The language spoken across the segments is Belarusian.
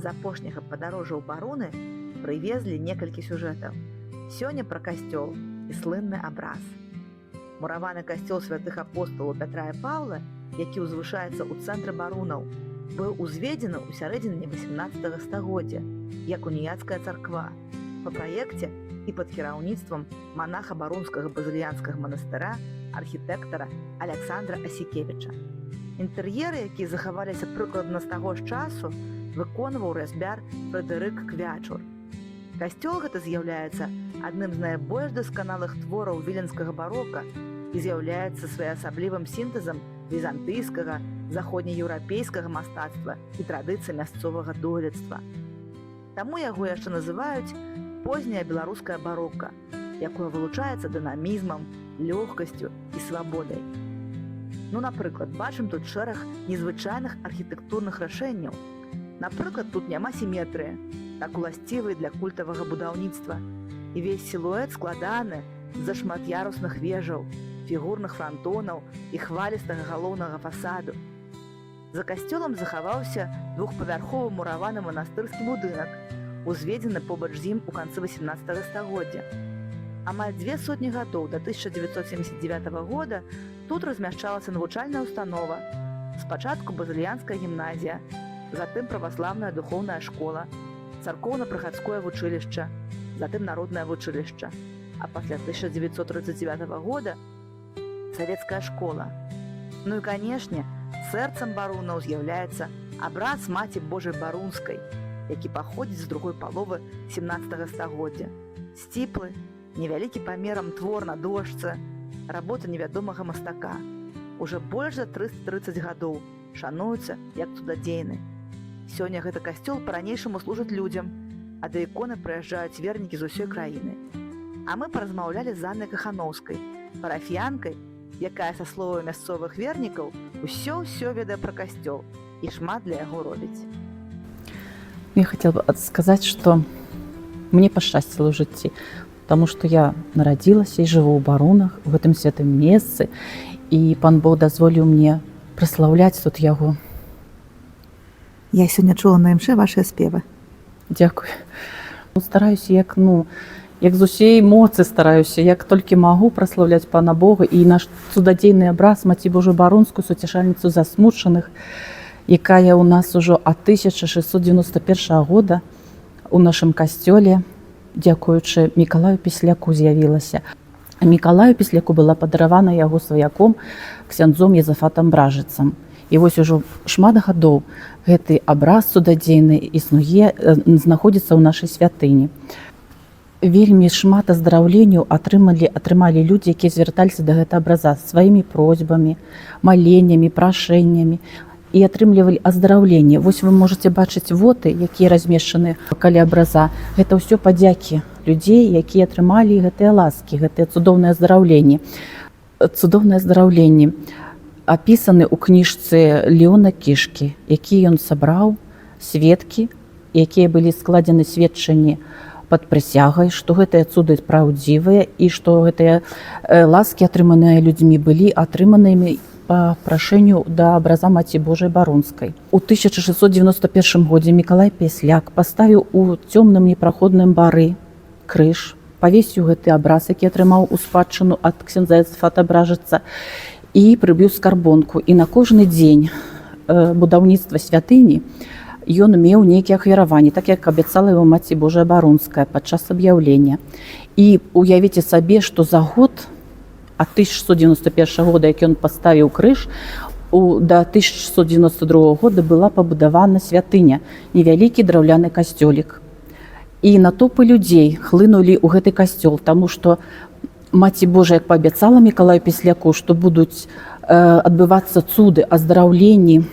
З апошняга падарожжа ў Баруны прывезлі некалькі сюжэтаў. Сёння пра касцёл і слынны абраз. Мураваны касцёл святых апосталаў Пятра і Паўла, які ўзвышаецца ў цэнтры Барунаў, быў узведзены ў сярэдзіне 18 стагоддзя як уніяцкая царква па праекце і пад кіраўніцтвам манаха барунскага базыльянскага манастыра, архітэктара Аляксандра Асікевіча. Інтэр'еры, якія захаваліся прыкладна з таго ж часу, выконваў разьбяр Фрэдэрык Квячур. Касцёл гэты з'яўляецца адным з найбольш дасканалых твораў віленскага барока і з'яўляецца своеасаблівым сінтэзам візантыйскага, заходнееўрапейскага мастацтва і традыцый мясцовага дойлідства. Таму яго яшчэ называюць позняе беларускае барока, якое вылучаецца дынамізмам, лёгкасцю і свабодай. Ну, напрыклад, бачым тут шэраг незвычайных архітэктурных рашэнняў. Напрыклад, тут няма сіметрыі, так уласцівай для культавага будаўніцтва. І весь сілуэт складаны з-за шмат'ярусных вежаў, фігурных франтонаў і хвалістага галоўнага фасаду. За касцёлам захаваўся двухпавярховы мураваны манастырскі будынак, узведзены побач з ім у канцы 18 стагоддзя. Амаль 200 гадоў, да 1979 года, тут размяшчалася навучальная установа. Спачатку базыльянская гімназія, затым праваслаўная духоўная школа, царкоўна-прыхадское вучылішча, затым народнае вучылішча, а пасля 1939 года савецкая школа. Ну і, канешне, сэрцам Барунаў з'яўляецца абраз Маці Божай Барунскай, які паходзіць з другой паловы 17 стагоддзя. Сціплы, невялікі памерам твор на дошцы, работа невядомага мастака. Уже больш за 330 гадоў шануецца як цудадзейны. Сёння гэты касцёл па-ранейшаму служыць людзям, а да іконы прыязджаюць вернікі з усёй краіны. А мы паразмаўлялі з Аннай Каханоўскай, парафіянкай, якая, са словаў мясцовых вернікаў, усё-ўсё ведае пра касцёл і шмат для яго робіць. Я хотела бы сказать, что мне пашчасціла ў жыцці, потому что я нарадзілася і жыву ў Барунах, у гэтым святым месцы, і пан Бог дазволіў мне праслаўляць тут яго. Я сёння чула на імшы вашыя спевы. Дзякую. Ну, стараюся, як, ну, як з усей моцы стараюся, як толькі магу, праслаўляць пана Бога і наш цудадзейны абраз, Маці Божую Барунскую, суцяшальніцу засмучаных, якая ў нас ужо ад 1691 года у нашым касцёле, дзякуючы Мікалаю Песляку, з'явілася. Мікалаю Песляку была падаравана яго сваяком, ксяндзом Езафатам Бражыцам. І вось ужо шмат гадоў гэты абраз цудадзейны існуе, знаходзіцца ў нашай святыні. Вельмі шмат аздараўленняў атрымалі людзі, якія звярталіся да гэтага абраза сваімі просьбамі, маленнямі, прашэннямі і атрымлівалі аздараўленне. Вось вы можете бачыць воты, якія размешчаны каля абраза. Гэта ўсё падзякі людзей, якія атрымалі гэтыя ласкі, гэтыя цудоўныя аздараўленні. Цудоўнае аздараўленне апісаны ў кніжцы Леона Кішкі, які ён сабраў сведкі, якія былі складзены сведчанні пад прысягай, што гэтыя цуды праўдзівыя і што гэтыя ласкі, атрыманыя людзьмі, былі атрыманымі па прашэнню да абраза Маці Божай Барунскай. У 1691 годзе Мікалай Песляк паставіў у цёмным непраходным бары крыж, павесіў гэты абраз, які атрымаў у спадчыну ад ксяндза Езафата Бражыца, і прыбіў скарбонку. І на кожны дзень будаўніцтва святыні ён меў нейкія ахвяраванні, так як абяцала его Маці Божая Барунская падчас аб'яўлення. І уявіце сабе, што за год ад 1691 года, як ён паставіў крыж, да 1692 года была пабудавана святыня, невялікі драўляны касцёлік. І натопы людзей хлынулі ў гэты касцёл, таму што Маці Божая, як паабяцала Мікалаю Песляку, што будуць адбывацца цуды, аздараўленні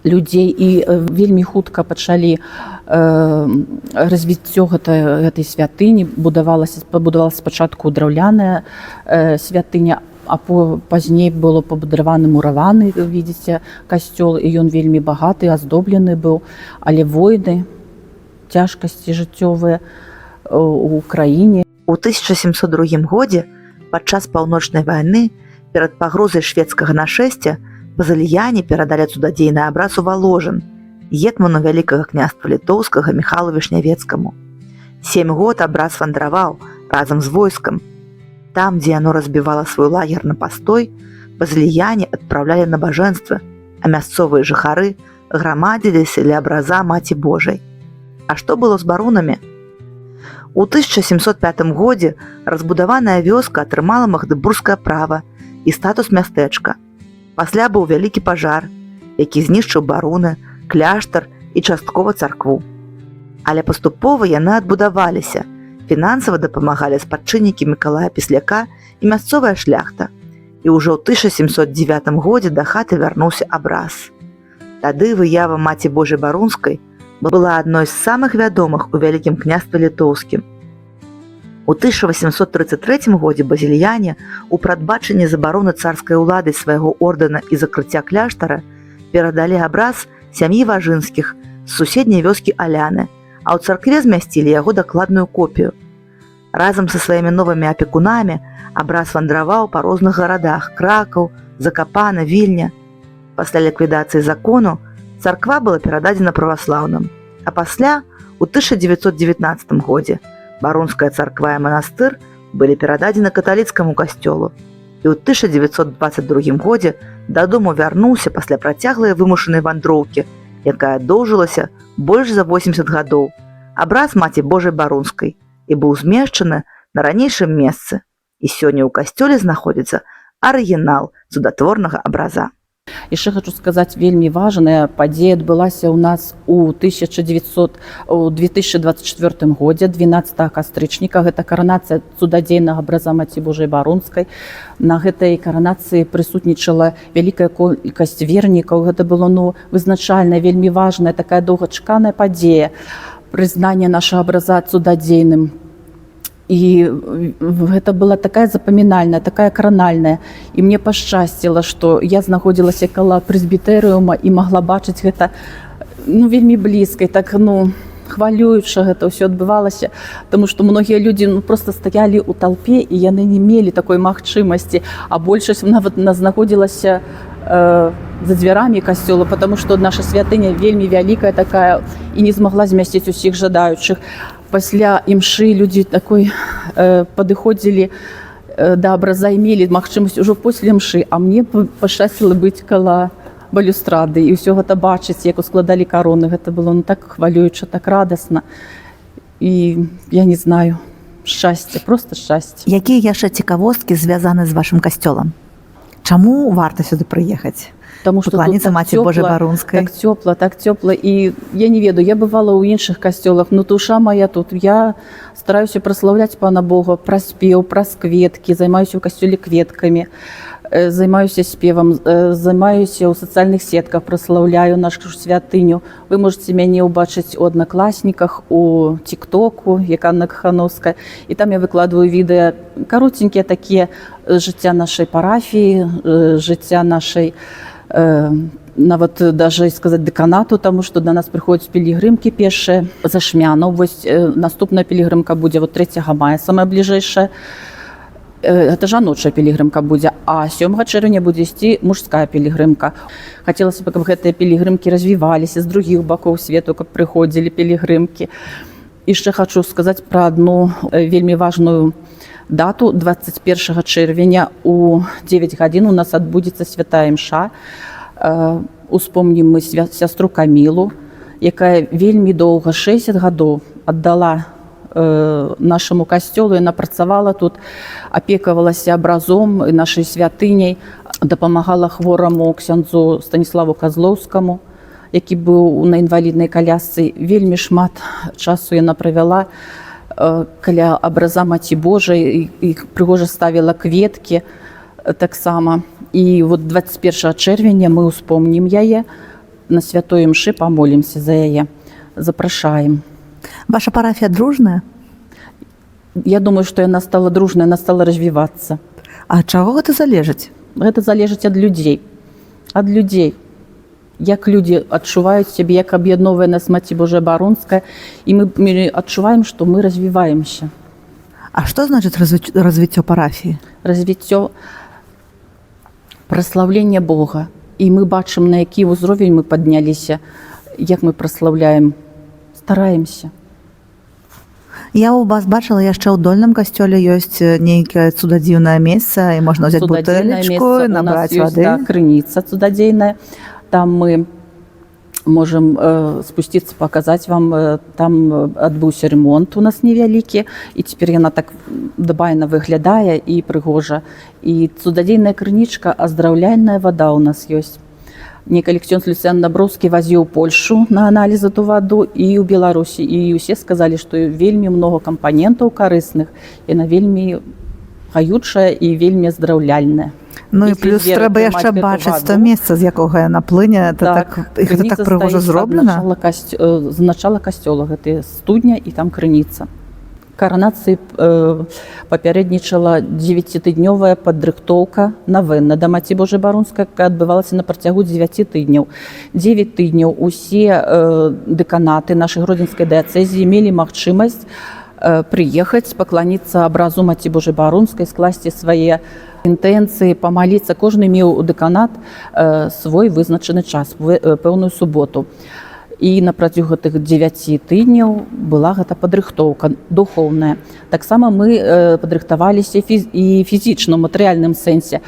людзей, і вельмі хутка пачалі развіццё гэтай святыні, пабудавалася спачатку драўляная святыня, а пазней было пабудаваны мураваны, видите, касцёл, і ён вельмі багаты, аздоблены быў, але войны, цяжкасці жыццёвыя у краіне. У 1702 годзе падчас Паўночнай вайны, перад пагрозай шведскага нашэсця, базыльяне перадалі цудадзейны абраз у Валожын. гетману Вялікага Княства Літоўскага Міхалу Вішнявецкаму. 7 год абраз вандраваў разам з войскам. Там, дзе яно разбівала свой лагер на пастой, базыльяне адпраўлялі набажэнствы, а мясцовыя жыхары грамадзіліся ля абраза Маці Божай. А што было з Барунамі? У 1705 годзе разбудаваная вёска атрымала магдэбургскае права і статус мястэчка. Пасля быў вялікі пажар, які знішчыў Баруны, кляштар і часткова царкву. Але паступова яны адбудаваліся, фінансава дапамагалі спадчыннікі Мікалая Песляка і мясцовая шляхта. І ўжо ў 1709 годзе да хаты вярнуўся абраз. Тады выява Маці Божай Барунскай была адной з самых вядомых у Вялікім Княстве Літоўскім. У 1833 годзе базільяне у прадбачанні забароны царскай улады свайго ордэна і закрыцця кляштара перадалі абраз сям'і Важынскіх з суседняй вёскі Аляны, а ў царкве змясцілі яго дакладную копію. Разам са сваімі новымі апекунамі абраз вандраваў па розных гарадах: Кракаў, Закапана, Вільня. Пасля ліквідацыі закону царква была перададзена праваслаўным, а пасля, у 1919 годзе, Барунская царква і манастыр былі перададзены каталіцкаму касцёлу. І ў 1922 годзе дадому вярнуўся пасля працяглай вымушанай вандроўкі, якая доўжылася больш за 80 гадоў, абраз Маці Божай Барунскай і быў змешчаны на ранейшым месцы. І сёння ў касцёле знаходзіцца арыгінал цудатворнага абраза. Яшчэ хочу сказаць, вельмі важная падзея адбылася ў нас у 1900 у 2024 годзе, 12 кастрычніка. Гэта каранацыя цудадзейнага абраза Маці Божай Барунскай. На гэтай каранацыі прысутнічала вялікая колькасць вернікаў. Гэта было, ну, вызначальная, вельмі важная, такая доўгачаканая падзея, прызнанне нашага абраза цудадзейным. І гэта была такая запамінальная, такая кранальная. І мне пашчасціла, што я знаходзілася каля прэзбітэрыума і магла бачыць гэта, ну, вельмі блізка, і так, ну, хвалююча гэта ўсё адбывалася, таму што многія людзі, ну, просто стаялі ў талпе, і яны не мелі такой магчымасці, а большасць нават на знаходзілася за дзвярамі касцёла, потому что наша святыня вельмі вялікая такая і не змагла змясціць усіх жадаючых. Пасля імшы людзі такой падыходзілі да абраза і мелі магчымасць ужо после імшы, а мне пашчасціла быць каля балюстрады і ўсё гэта бачыць, як ускладалі кароны. Гэта было, ну, так хвалююча, так радасна, і я не знаю, шчасце, просто шчасце. Якія яшчэ цікавосткі звязаны з вашым касцёлам? Чаму варта сюды прыехаць? Потому что тут Пакланіцца так Маці Божай цёпла, Барунскай. Так цёпла, так цёпла, і я не ведаю, я бывала ў іншых касцёлах, но душа моя тут. Я стараюся праслаўляць Пана Бога праз спеў, праз кветкі, займаюся ў касцёле кветкамі, займаюся спевам, займаюся ў сацыяльных сетках, праслаўляю нашу святыню. Вы можете мяне ўбачыць у Аднакласніках, у Тиктоку, як Анна Кахановская, і там я выкладываю відэа каротенькія такія жыцця нашай парафіі, жыцця нашай нават даже сказаць, дэканату, таму што да нас прыходзяць пілігрымкі пешыя з Ашмянаў. Вось наступная пілігрымка будзе вот 3 мая, самая бліжэйшая. Это жаночая пілігрымка будзе, а 7 чэрвеня будзе ісці мужская пілігрымка. Хацелася бы, каб гэтыя пілігрымкі развіваліся, з другіх бакоў свету каб прыходзілі пілігрымкі. Яшчэ хочу сказаць пра одну вельмі важную дату: 21 чэрвеня у 9 гадзін у нас адбудзецца святая імша. Успомнім мы сястру Камілу, якая вельмі доўга, 60 гадоў, аддала нашаму касцёлу. Яна працавала тут, апекавалася абразом і нашай святыняй, дапамагала хвораму ксяндзу Станіславу Казлоўскаму, які быў на інваліднай калясцы. Вельмі шмат часу яна правяла каля абраза Маці Божай і прыгожа ставіла кветкі таксама. І вот 21 чэрвеня мы ўспомнім яе на святой імшы, памолімся за яе. Запрашаем. Ваша парафія дружная? Я думаю, што яна стала дружная, она стала развівацца. А ад чаго гэта залежыць? Гэта залежыць ад людзей. Ад людзей. Як людзі адчуваюць сябе, як аб'ядноўвае нас Маці Божая Барунская, і мы адчуваем, што мы развіваемся. А што значыць развіццё парафіі? Развіццё — праслаўлення Бога. І мы бачым, на які ўзровень мы падняліся. Як мы праслаўляем, стараемся. Я у вас бачыла, яшчэ ў дольным касцёле ёсць нейкае цудадзіўнае месца, і можна ўзяць Цудадзейнае бутэлечку месца. і У нас набраць ёсць, вады. да, крыніца цудадзейная. Там мы можем спусціцца, паказаць вам. Там адбыўся ремонт у нас невялікі, і цяпер яна так дбайна выглядае і прыгожа. І цудадзейная крынічка, аздраўляльная вада ў нас ёсць. Некалі ксёндз Люцыян Даброўскі вазіў Польшу на аналіз эту ваду і ў Беларусі, і ўсе сказалі, што вельмі много кампанентаў карысных, яна вельмі гаючая і вельмі аздраўляльная. Ну і Если плюс з верай трэба прымаць яшчэ гэту бачыць то ваду. месца, з якога яна плыне, это так, і гэта крыніца так прыгожа стаіць ад зроблена. З начала касцёла, гэты студня, і там крыніца. Каранацыі папярэднічала дзевяцітыднёвая падрыхтоўка, навэнна да Маці Божай Барунскай, якая адбывалася на працягу 9 тыдняў. 9 тыдняў усе дэканаты нашай гродзенскай дыяцэзіі мелі магчымасць прыехаць, пакланіцца абразу Маці Божай Барунскай, скласці свае інтэнцыі, памаліцца. Кожны меў у дэканат свой вызначаны час, пэўную суботу. І на працягу гэтых 9 тыдняў была гэта падрыхтоўка духоўная. Таксама мы падрыхтаваліся і фізічна, ў матэрыяльным сэнсе.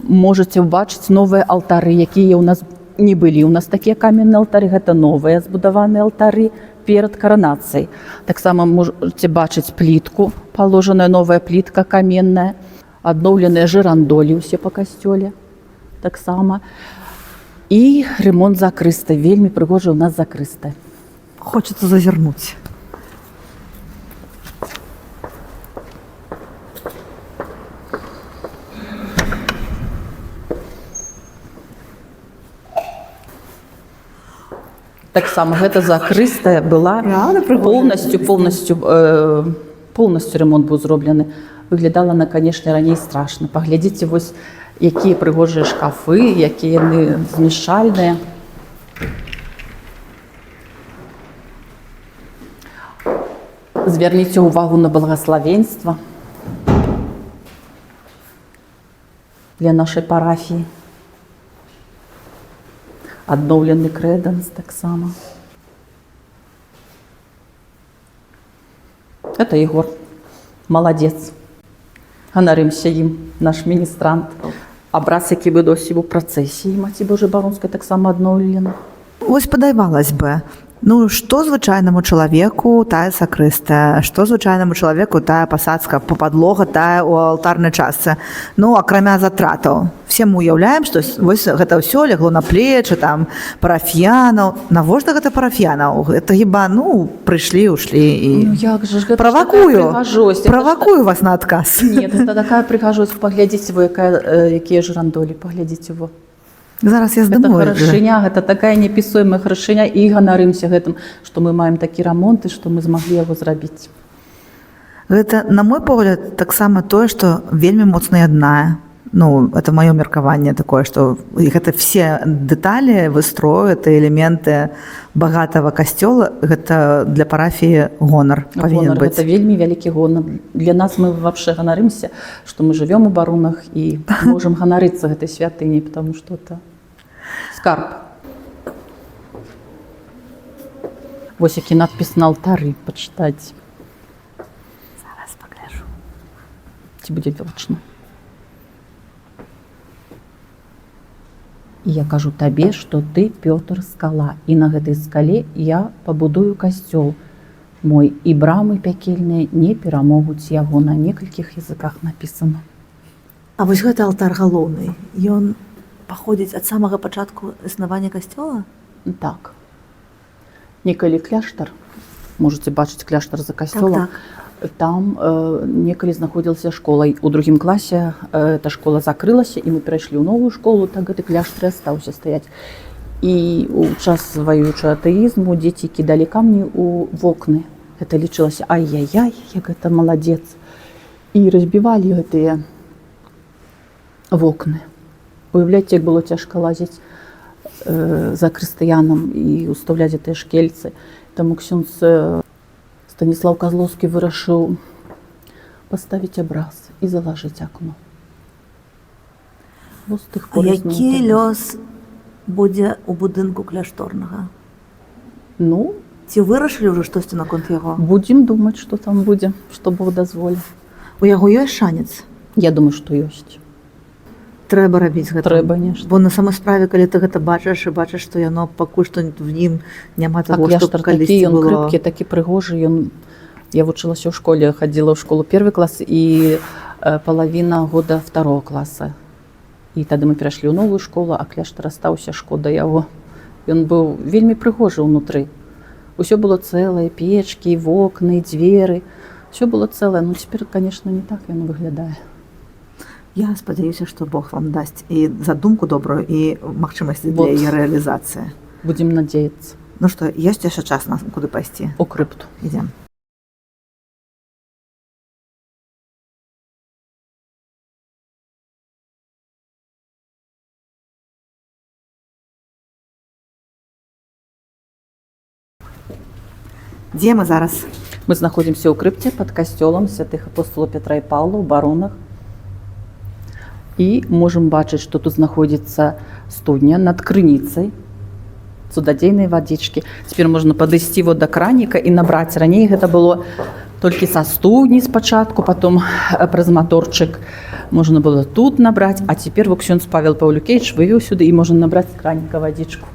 Можаце ўбачыць новыя алтары, якія ў нас не былі. У нас такія каменныя алтары, гэта новыя збудаваныя алтары перад каранацыяй. Таксама можаце бачыць плітку, паложаная новая плітка каменная, адноўленыя жырандолі ўсе па касцёле таксама. І ремонт закрысты, вельмі прыгожая ў нас закрыста. Хочется зазірнуць. Таксама гэта закрыстая была Правда, прыгожая? Полностью ремонт быў зроблены. Выглядала она, конечно, раней страшна. Паглядзіце, вось якія прыгожыя шкафы, якія яны змяшчальныя. Звярніце ўвагу на благаславенства для нашай парафіі. Адноўлены крэдэнс таксама. Это Егор. Маладзец. Ганарымся ім, наш міністрант. Абраз, які бы досі у працэсіі Маці Божай Баронскай, таксама адноўлены. Вось падавалось бы, ну што звычайнаму чалавеку тая сакрыстая, што звычайнаму чалавеку тая пасадка, падлога тая ў алтарнай частцы. Ну, акрамя затратаў. Все мы уяўляем, што вось гэта ўсё лягло на плечы там парафіянаў. Навошта гэта парафіянаў? Гэта хіба, ну, прыйшлі, ушли і... Ну як же ж, гэта ж такая Правакую, прыгажосць. Это ж правакую вас на адказ. Нет, это такая прыгажосць. Паглядзіце вы, якія жырандолі, паглядзіце во. Зараз я Гэта здыму. харашыня, гэта такая неапісуемая харашыня, і ганарымся гэтым, што мы маем такі рамонт і што мы змаглі яго зрабіць. Гэта, на мой погляд, таксама тое, што вельмі моцна яднае. Ну, это маё меркаванне такое, што гэта все дэталі выстрою, это элементы багатого касцёла, гэта для парафіі гонар павінен Гонар, быць. гэта вельмі вялікі гонар. Для нас, мы вообще ганарымся, што мы жывём у Барунах і можам ганарыцца гэтай святыняй, потому что это скарб. Вось які надпіс на алтары, пачытаць. Зараз пагляжу. Ці будзе вечна. І я кажу табе, што ты, Пётр, скала, і на гэтай скале я пабудую касцёл мой, і брамы пякельныя не перамогуць яго. На некалькіх языках напісана. А вось гэты алтар галоўны, ён паходзіць ад самага пачатку існавання касцёла? Так. Некалі кляштар, можаце бачыць кляштар за касцёлам. Так, так. Там некалі знаходзілася школа. У другім класе эта школа закрылася, і мы перайшлі ў новую школу, так гэты кляштар і астаўся стаяць. І ў час ваюючага атэізму дзеці кідалі камні ў вокны. Гэта лічылася ай-яй-яй, як гэта маладзец. І разбівалі гэтыя вокны. Уяўляеце, як было цяжка лазіць за крыстыянам і ўстаўляць гэтыя шкельцы. Таму ксёндз Станіслав Казлоўскі вырашыў паставіць абраз і залажыць акно. Вось з тых А пор ізноў які так. лёс будзе ў будынку кляшторнага? Ну, Ці вырашылі ўжо штосьці наконт яго? Будзем думаць, што там будзе, што Бог дазволіць. У яго ёсць шанец? Я думаю, што ёсць. Трэба рабіць гэта. Трэба нешта. Бо на самой справе, калі ты гэта бачыш і бачыш, што яно пакуль што в ім няма А таго, што кляштар такі, калісьці ён было. крыпкі, такі прыгожы, ён. Я вучылася ў школе, хадзіла ў школу первый класс і палавіна года второго класса. І тады мы перайшлі ў новую школу, а кляштар астаўся, шкода яго. Ён быў вельмі прыгожы ўнутры. Усё было цэлае, печкі, вокны, дзверы. Всё было цэлае, ну цяпер, конечно, не так яно выглядае. Я спадзяюся, што Бог вам дасць і задумку добрую, і магчымасці для Вот. яе рэалізацыі. Будзем надзеяцца. Ну што, ёсць яшчэ час нам куды пайсці? У крыпту. Ідзем. Дзе мы зараз? Мы знаходзімся ў крыпце пад касцёлам святых апостолаў Петра і Паўла ў Баронах. І можам бачыць, што тут знаходзіцца студня над крыніцай цудадзейнай вадзічкі. Цяпер можна падысці вот да краніка і набраць. Раней гэта было толькі са студні спачатку, потом праз маторчык можна было тут набраць, а цяпер во ксёндз Павел Паўлюкевіч вывеў сюды, і можна набраць з краніка вадзічку.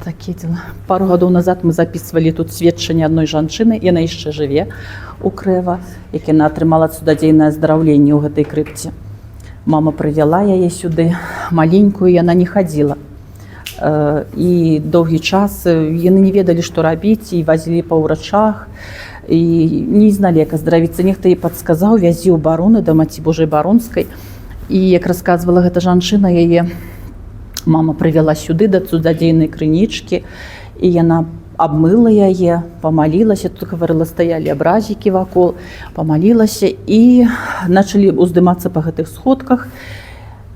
Такія дела. Пару гадоў назад мы записывалі тут сведчанне адной жанчыны, яна яшчэ жыве у Крэва, як яна атрымала цудадзейнае аздараўленне ў гэтай крыпце. Мама прывяла яе сюды маленькую, яна не хадзіла. І доўгі час яны не ведалі, што рабіць, і вазілі па ўрачах, і не зналі, як аздаравіцца. Нехта ёй падсказаў: вязі ў Бароны да Маці Божай Баронскай. І як расказвала гэта жанчына, яе мама прывяла сюды да цудадзейнай крынічкі, і яна абмыла яе, памалілася, тут, гаварыла, стаялі абразікі вакол, памалілася, і началі уздымацца па гэтых сходках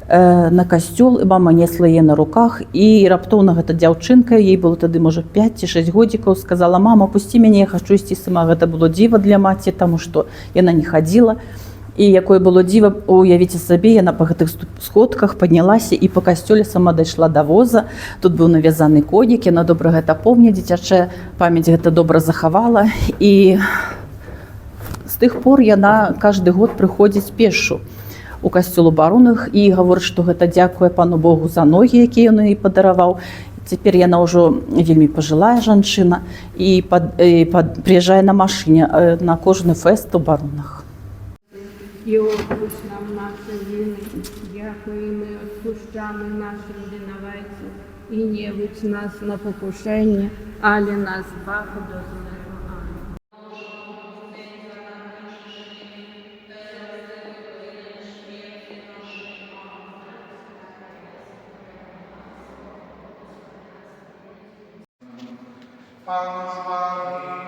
на касцёл, і мама несла яе на руках, і раптоўна гэта дзяўчынка, ей было тады, можа, 5 ці 6 годзікаў, сказала: «Мама, пусці мяне, я хачу ісці сама». Гэта было дзіва для маці, таму што яна не хадзіла. І якое было дзіва, уявіце сабе, яна па гэтых сходках паднялася і па касцёле сама дайшла да воза. Тут быў навязаны конік, яна добра гэта помня, дзіцячая памяць гэта добра захавала. І з тых пор яна каждый год прыходзіць пешу у касцёл у Баронах і гаворыць, што гэта дзякуе пану Богу за ногі, якія ён ёй падараваў. Цяпер яна ўжо вельмі пажылая жанчына і прыязджае на машыне на кожны фэст у Баронах. І отпусти нам наші вини, яко і ми отпущами нашим винуватцям, і не ведь нас на покушення, але нас збав до злого. Амінь. Пан з вамі.